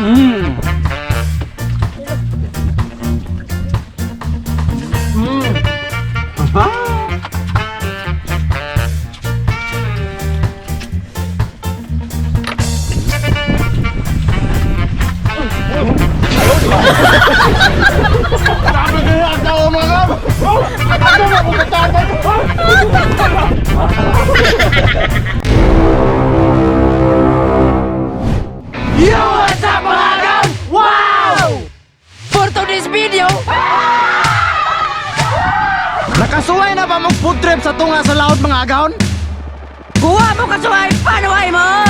Grabe kayo ang tao, mga kam! Oh! Ano ba kung katawan? Yo, what's up, mga kam? Wow! For today's video, Nakasuway na ba mong food trip sa tunga sa laot, mga agaon? Kuha mo kasuhay, panuhay mo!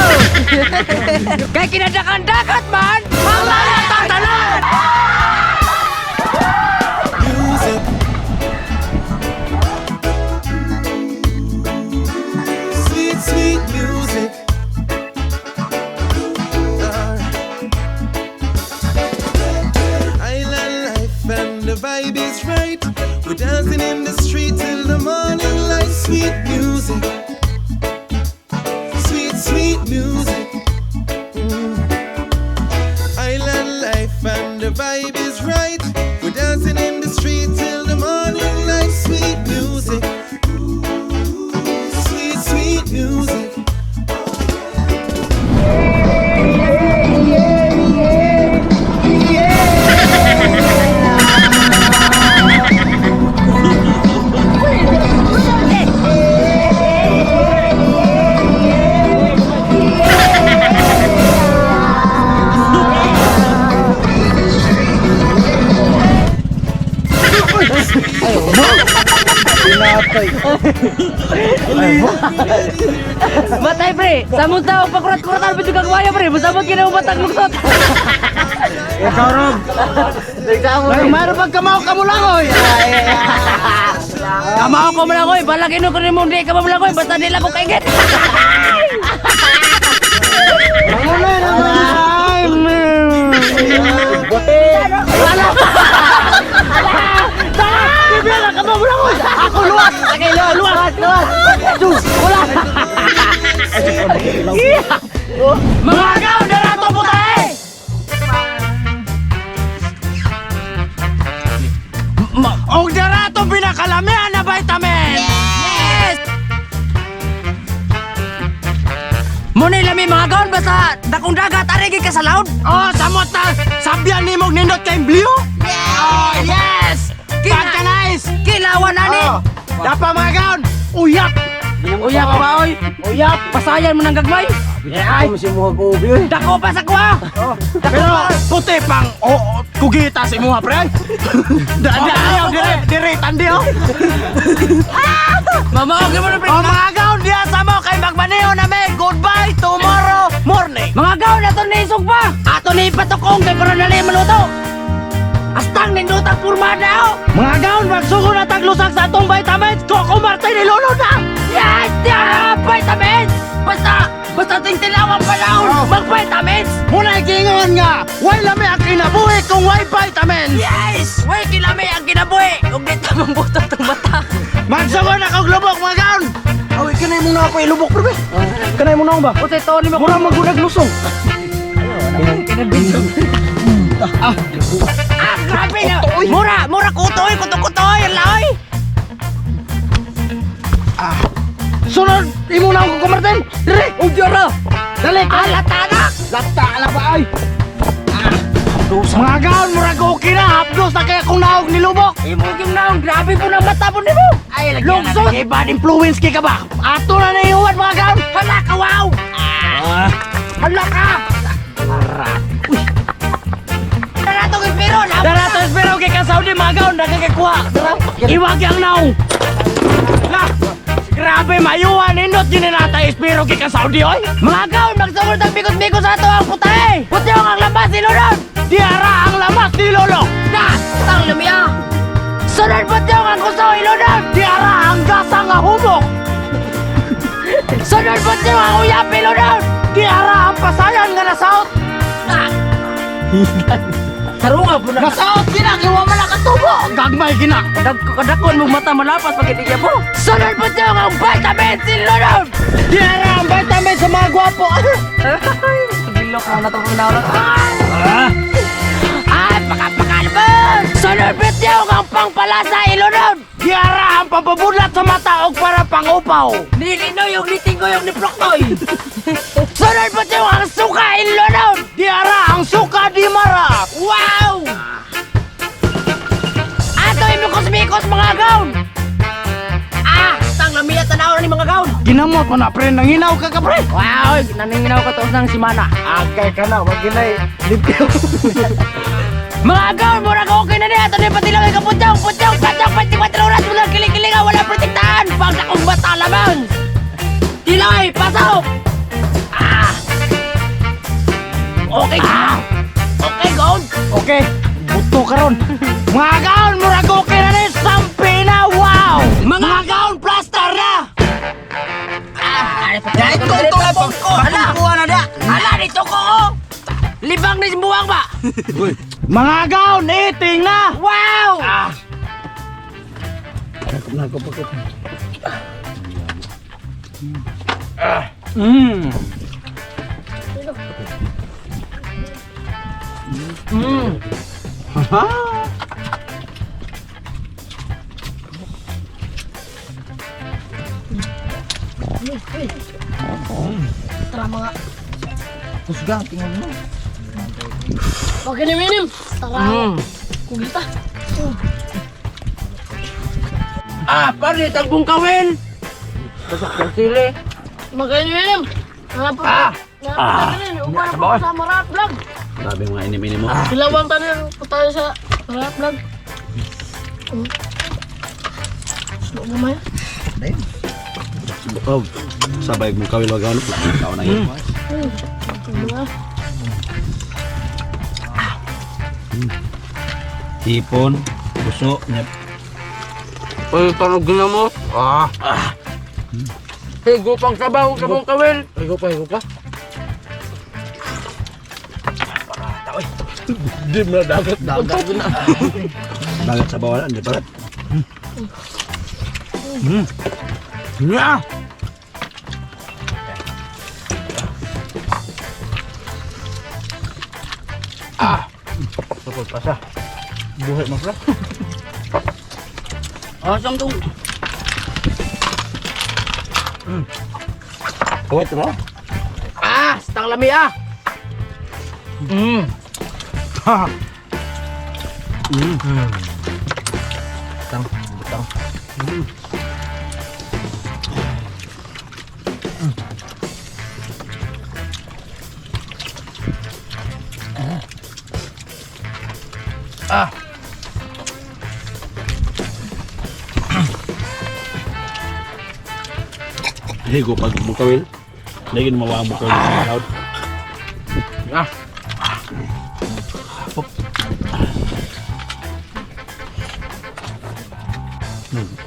Kay kinadakan dagat man, manglaya tatanan! Music. Sweet, sweet music. Island life and the vibe is right. We're dancing in the street till the morning light. Sweet music. Sweet, sweet music. Island life and the vibe is right. We're dancing in the street till the morning light. Sweet music. Sweet, sweet music. Batay pre, samot na pakurat-kuratan pa juga kawaya pre, musamot kina batang luksot. Ikaw, Rob. Ay, mayroon pag kamao ka mo lang, oy! Kamao ko man ako'y, balag ino ko nimo di ka man ako'y, basta di lang ko kaingit. Manguloy na ba? Wala. Bibira ka mo lang, oy! Ako luwas! Okay, luwas, luwas, luwas. Sus, wala. Mga agaw, darato po tayo! Og darato pinakalamihan na vitamin! Yes! Muna lami mga gaon basta dakong dagat arigi ka sa laod. Oh, samot na! Sabyan ni mong nindot kay Blue! Oh, yes! Pagka nice! Kilawan ani. Oh, dapa mga gaon! Uyap! Uyap pa oy. Uyap! Pasayan mo ng gagmay. Ay! Dako pa sa kuha. Pero puti pang oh, kugita si imuha pre. Da da ayaw dire dire tandi oh. Mama, okay mo na pre. Oh, mga gaon diha sa mo kay magmaneho na me. Goodbye tomorrow morning. Mga gaon ato ni pa. Ato ni patukong kay para nali maluto. Astang nindutang purmada oh. Mga gaon magsugo na taglusag sa atong vitamins. Coco Martin ilolo na. Yes! Yeah! Vitamins! Basta, basta ting tilawang panahon, Oh. mag-vitamins! Muna ikingon nga, way lami ang kinabuhi kung way vitamins. Yes! Way kilami ang kinabuhi! Ug di ta mambuto tong mata. Magsugo na kog lubok, mga gaon. Aw, kanay mo na ako ilubok pre. Kanay mo na ako ba? Unsay to ni mo? Mura magunag lusong. Ah, grabe na! Mura, mura kutoy, kuto-kutoy, ang laoy! Sunod, imo na ako Coco Martin. Dire. Ug diara! Dali. Ah, latanak! Lata na ba ay? Mga gaon, murag okay na. Hapdos na kaya kung naog nilubok. Imo gyud naong grabe po ng mata po nimo. Ay, lagi Lungsod! Eh, bad influence kay ka ba? Ato na naiuwan, mga gaon. Hala ka, wow! Ah. Hala ka! Dara tong espero, na. Dara to espero kay ka Saudi, mga gaon. Nakakakuha. Iwag ang naong. La! Grabe, mayuhan. Nindot yun na nata espero kay ka Saudi, oy. Mga gaon, magsugod ang bikot-bikot sa ato ang putay! Puti ang lamas ni Lolon! Diara ang lamas ni Lolo. Na! Tang lumiya! Sunod puti ang kuso ilunod! Diara ang gasa nga humok. Sunod puti ang uyap ilunod! Diara ang pasayan nga nasaot. Ah! Tarunga po na. Nasaot gina, kiwa man nakatubo. Gagmay gina. Kadakon mong mata malapas pag hindi po. Sunod puti ang vitamins ilunod! Diara ang vitamin sa mga gwapo. Ay, Tuyok mo na itong inaw. Ah! Ay, pakapakalbon! Sunod yung ang pangpalasa ilunod! Diara ang pampabulat sa mata og para pangupaw. Nilinoy yung nitinggo yung niproktoy! Sunod yung ang suka ilunod! Diara ang suka di mara. Wow! Ato imikos-mikos mga gaon! Ah! Tang lamiya tanaw ni mga gaon! Ginamot mo na pre, nanginaw ka ka pre. Wow! Naninginaw ka to ng simana. Agay ka na, wag ginay. Limpyo. Mga gaon, murag okay na niya. Ato ni patilaw ka putyong, putyong, patyong, 24 oras mo lang kiling-kilinga, wala protektahan. Pag akong bata lamang. Tiloy, pasok! Ah! Okay. Ah! Okay, gaon. Okay, buto karon. Mga gaon, murag okay na ni sampi na. Wow! Mga gaon, plaster na! Ah, ito, ito, ito, ko. Hala, na da. Hala, dito ko, oh. Libang ni buwang ba? Mga gaon, eating na. Wow! Ah. Tara mga. Kusga, tingnan mo. Pag-inimim. Tara. Kugita. Ah, pare, tagbong kawin. Basak ng sili. Mag-inimim. Ah! Ah! Umara po sa Marat Vlog. Grabe mga inimini mo. Kilawang tayo po tayo sa Marat Vlog. Slow naman. Oh, sabay mo kawil wag ano. Tao na yun. Hipon, puso, nyap. Uy, parang ginamot. Ah. Higo pang sabaw, sabong kawil. Higo pa, higo pa. Dim na dagat. Dagat na. Dagat sa bawalan, di ba? Yeah. Ah. Tukod pa siya. Buhay mo pre. Ah, samtong. Kuwait mo? Ah, stang lami ah. Butang, butang. Ah. Higo pag bukawil. Lagi na mawang bukawil sa crowd. Ah.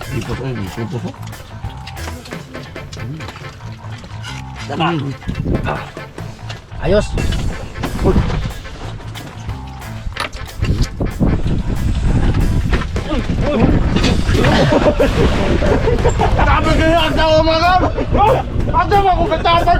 Hipon, ay, hipon po. Ayos. Sabi ko yung tao mga kam! Ate mo ako katapad!